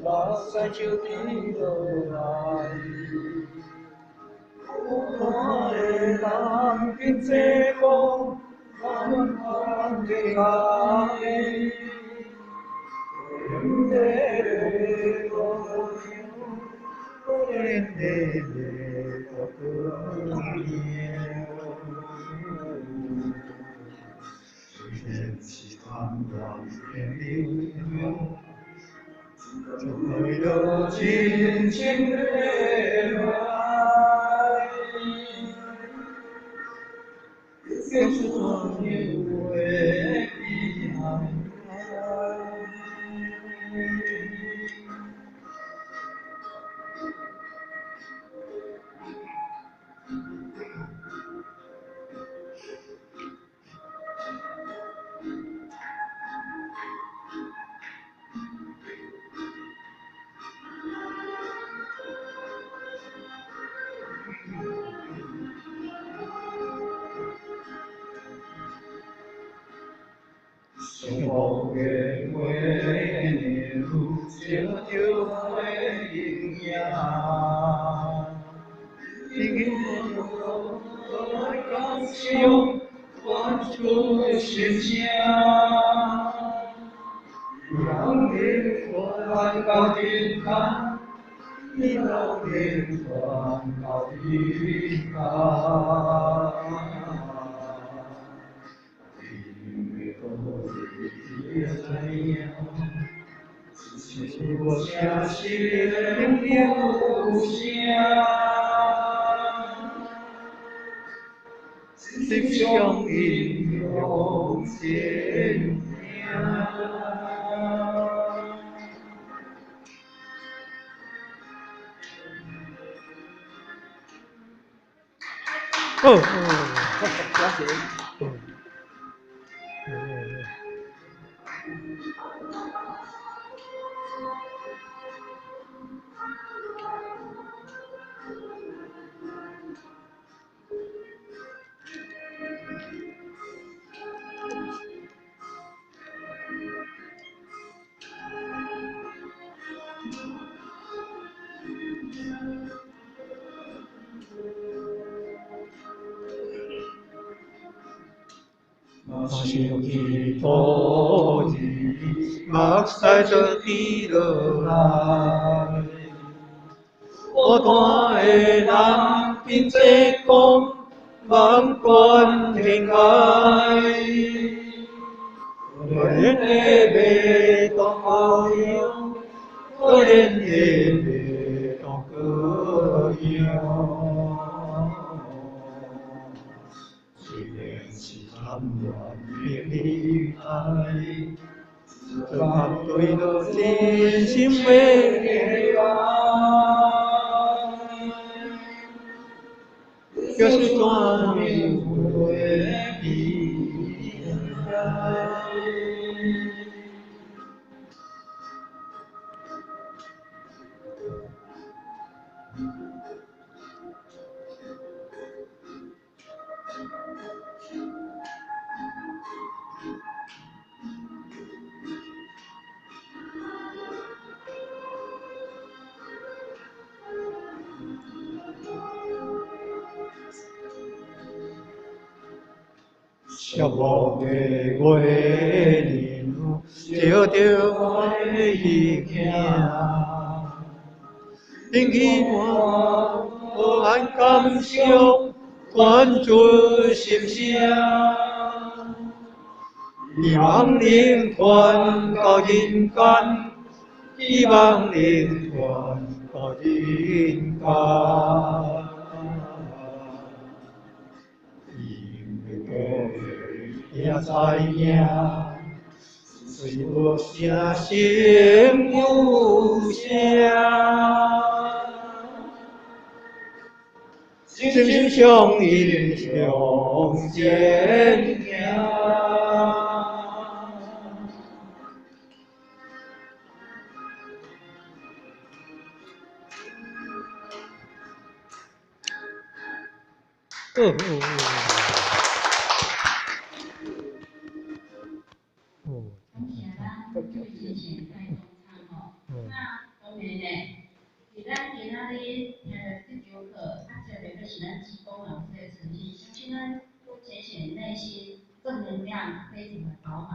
目屎就滴落來，孤單的人經這風，茫茫的海。可憐的故鄉，可憐的故鄉。雖然是貪戀的流就為了真情的愛，這是怎樣的悲哀？相逢的月娘，照著我的影影，你我感伤，传出心声。希望能传到人间，希望能传到人间。只是我声声有声，心相印永前行。哦，谢谢。若想起当日，目屎就滴落來。孤單的人伫這講，望觀天涯。可憐的袂當故鄉，可憐的袂當故鄉。雖然是貪戀的離開，怎對了真心的愛？這是怎樣的悲哀？寂寞的月娘，照著我的影，引起我无限感伤，传出心声。希望能传到人间，希望能传到人间。也知影，虽无声胜有声。心心相印向前行。哦。感謝咱對之前帶動唱吼，那當然咧，佇咱今仔日聽著這堂課，啊，特別閣是咱志工老師的呈現，相信咱淺顯內心正能量非常的飽滿。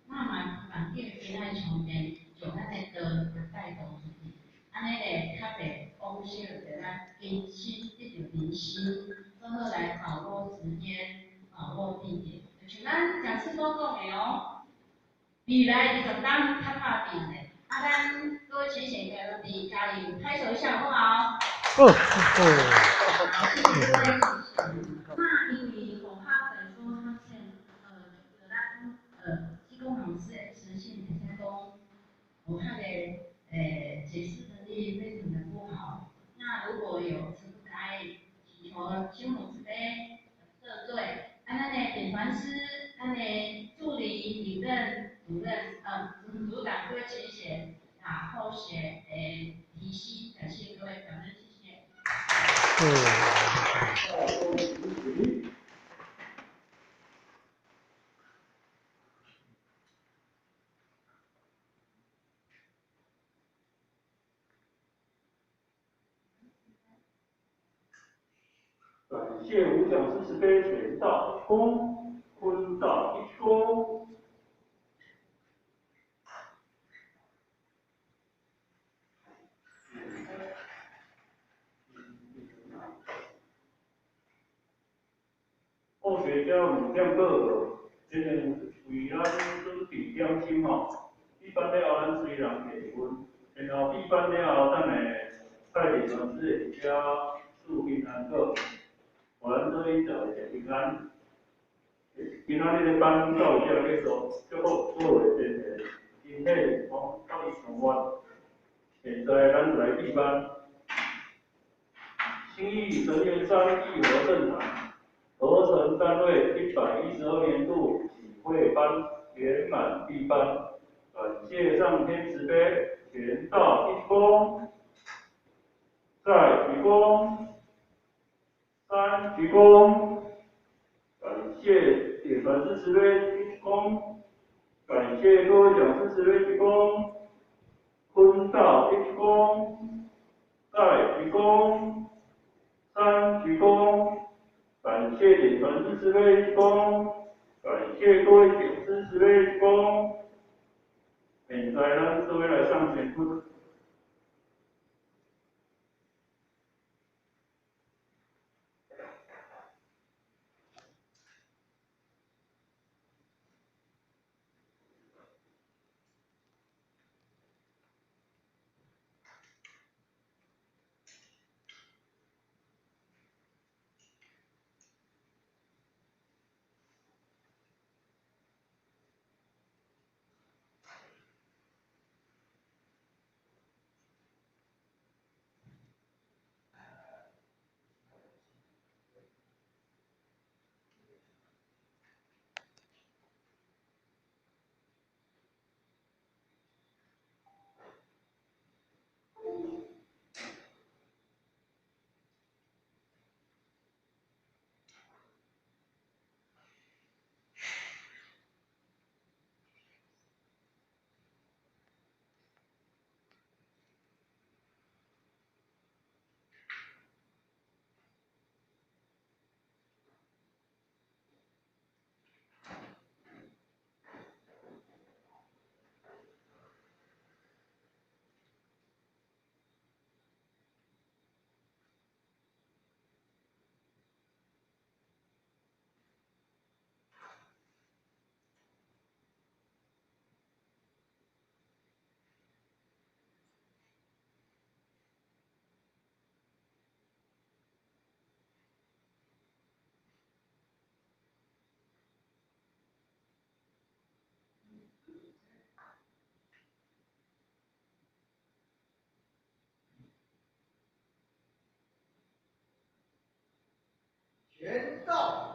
那嘛希望叫今仔日充電，將咱的道來帶動出去，按呢咧較袂枉惜著咱今生得著人生，好好來把握時間，把握地點。就像咱講師所講的哦，未來20冬較拍拼咧，啊，咱各位淺顯嘅佇家裡拍手一下好不好？哦哦。好，謝謝各位淺顯。那因為恐怕來說，他現咱志工老師的實訓，會使講，我看的解釋能力非常的不好。那如果有詞不達意，祈求師母慈悲赦罪。啊，咱的典傳師，咱的助理主任、主任，組長各位淺顯啊，後學提攜，感謝各位，感恩，謝謝。嗯。感謝吳講師慈悲傳道一躬，坤道一躬。後學家五點報告，今日為咱準備點心吼。閉班了後，咱隨人提問，然後閉班了後，等下蔡典老師會佇遮賜平安果，予咱做伙大家食平安。今仔日的班到這結束，祝福各位前程身體健康，得意長遠。現在咱來閉班。新義成員山義和聖堂合成單位112年度啟慧班圓滿閉班，感謝上天慈悲，全道一躬，再鞠躬，三鞠躬，感謝典傳師慈悲鞠躬，感謝各位講師慈悲鞠躬，坤道一躬，再鞠躬，三鞠躬。感謝典傳師慈悲鞠躬，感謝各位講師慈悲鞠躬。現在咱各位來上前窟。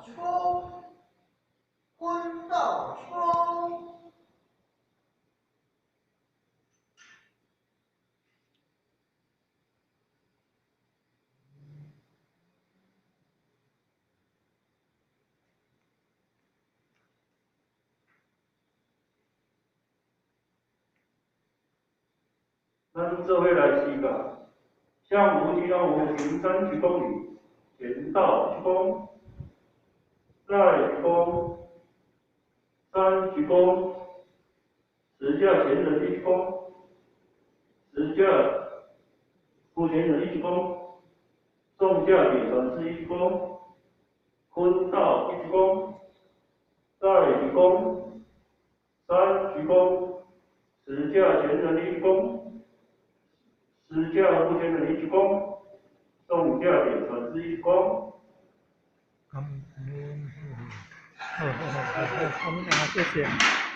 一躬，坤道一躬。咱做伙来施教，向无其他无行三鞠躬礼，前道鞠躬，再鞠躬，三鞠躬，十架前人一鞠躬，十架附前人一鞠躬，众架点传师一鞠躬，坤道一鞠躬，再鞠躬，三鞠躬，十架前人一鞠躬。十架护前人一鞠躬，众架点传师一鞠躬。好，好，好，好，谢谢。